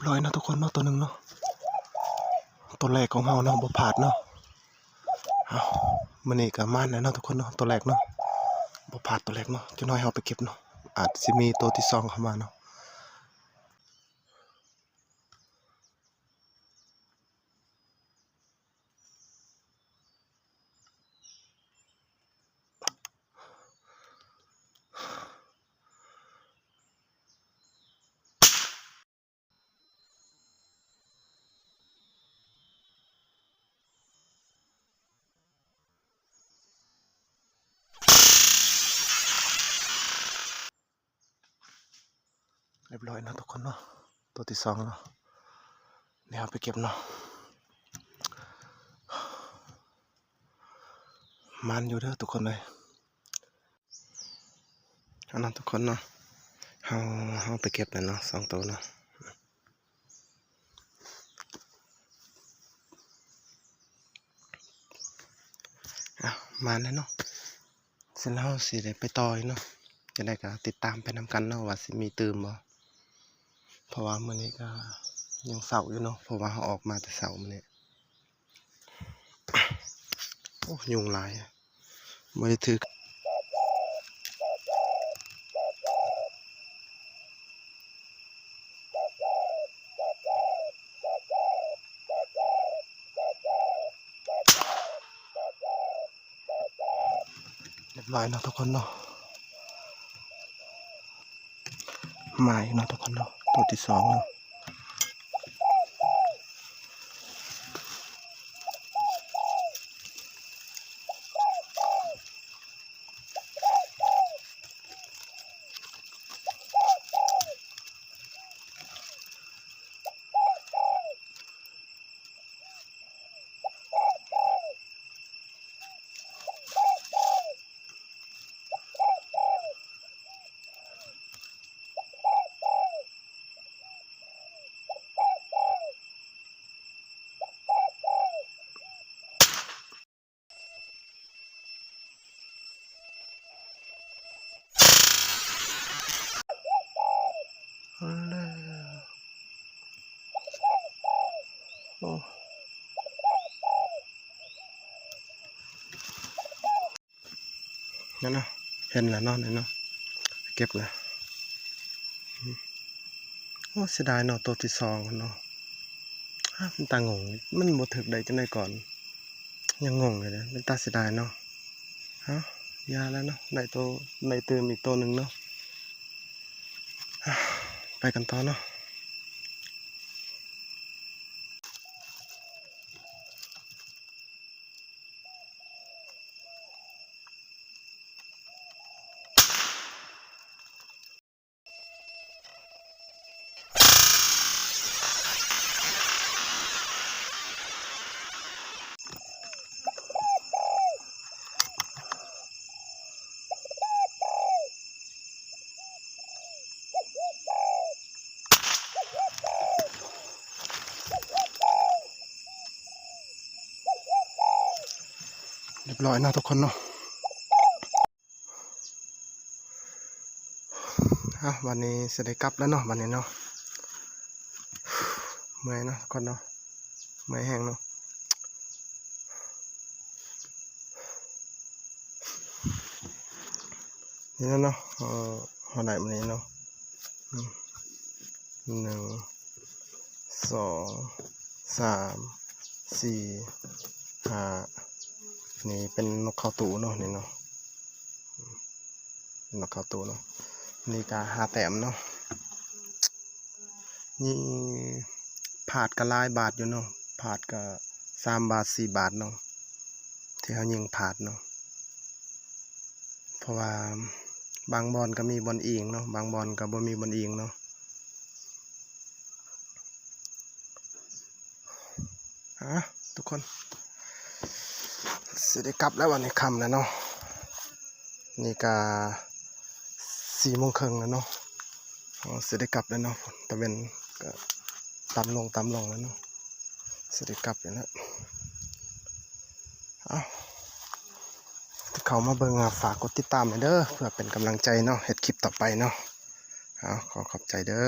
ຮ້ອຍເນາະທຸກຄົນເນາະ ໂຕໜຶ່ງເນາະ ໂຕແລກຂອງເຮົາເນາະ ບໍ່ພາດເນາະ. ເອົາ ມື້ນີ້ກໍມານແລ້ວເນາະທຸກຄົນເນາະ ໂຕແລກເນາະ ບໍ່ພາດໂຕແລກເນາະ. ຈັກໜ້ອຍເຮົາໄປເກັບເນາະ ອາດຊິມີໂຕທີສອງເຂົ້າມາເນາະ. ຮຽບຮ້ອຍເນາະທຸກຄົນເນາະ ໂຕທີສອງເນາະ ດຽວເຮົາໄປເກັບເນາະ. ມານຢູ່ເດີທຸກຄົນເອີຍ. ເອົາເນາະທຸກຄົນເນາະ ເຮົາ ເຮົາໄປເກັບແລ້ວເນາະ ສອງໂຕເນາະ. ເອົາ ມານແລ້ວເນາະ ເຊິ່ງເຮົາຊິໄດ້ໄປຕໍ່ອີກເນາະ. ຈັ່ງໃດກໍຕິດຕາມໄປນຳກັນເນາະ ວ່າຊິມີຕື່ມບໍ່ ເພາະວ່າມື້ນີ້ກໍຍັງເຊົ້າຢູ່ເນາະ ເພາະວ່າເຮົາອອກມາແຕ່ເຊົ້າມື້ນີ້. ໂອ້ ຍຸງຫຼາຍ ບໍ່ໄດ້ຖືກ. ຮຽບຮ້ອຍເນາະທຸກຄົນເນາະ ມາອີກເນາະທຸກຄົນເນາະ ໂຕທີສອງເນາະ. ນັ້ນນະ ເຫັນແລ້ວເນາະ ນີ້ເນາະ ເກັບແລ້ວ. ໂອ້ ເສຍດາຍເນາະ ໂຕທີສອງເນາະ. ອາ ມັນຕາງົງ ມັນບໍ່ຖືກໄດ້ຈັ່ງໃດກ່ອນ ຍັງງົງຢູ່ເດ້ ເປັນຕາເສຍດາຍເນາະ. ເອົ້າ ຢ່າແລ້ວເນາະ ໄດ້ໂຕ ໄດ້ຕື່ມອີກໂຕໜຶ່ງເນາະ. ອາ ໄປກັນຕໍ່ເນາະ. ຮຽບຮ້ອຍເນາະທຸກຄົນເນາະ. ເອົ້າ ບັດນີ້ຊິໄດ້ກັບແລ້ວເນາະ ບັດນີ້ເນາະ. ເມື່ອຍເນາະທຸກຄົນເນາະ ເມື່ອຍແຮງເນາະ. ນີ້ແຫຼະເນາະ ເຮົາ ເຮົາໄດ້ມື້ນີ້ເນາະ ອືມ ໜຶ່ງ ສອງ ສາມ ສີ່ ຫ້າ ນີ້ເປັນນົກເຂົ້າຕູ້ເນາະ ນີ້ເນາະ ນົກເຂົ້າຕູ້ເນາະ. ນີ້ກະຫ້າແຕ້ມເນາະ. ນີ້ພາດກະຫຼາຍບາດຢູ່ເນາະ ພາດກະສາມບາດ ສີ່ບາດເນາະ ທີ່ເຮົາຍິງພາດເນາະ ເພາະວ່າບາງບ່ອນກະມີບ່ອນອີງເນາະ ບາງບ່ອນກະບໍ່ມີບ່ອນອີງເນາະ. ອາ ທຸກຄົນ ຊິໄດ້ກັບແລ້ວ ວັນນີ້ຄ່ຳແລ້ວເນາະ. ນີ້ກະສີ່ໂມງເຄິ່ງແລ້ວເນາະ ເຮົາຊິໄດ້ກັບແລ້ວເນາະ. ຕາເວັນກະຕ່ຳລົງ ຕ່ຳລົງແລ້ວເນາະ ຊິໄດ້ກັບແລ້ວ. ເອົ້າ ທີ່ເຂົ້າມາເບິ່ງ ຝາກກົດຕິດຕາມໃຫ້ເດີ ເພື່ອເປັນກຳລັງໃຈເນາະ ເຮັດຄລິບຕໍ່ໄປເນາະ. ເອົາ ຂໍຂອບໃຈເດີ.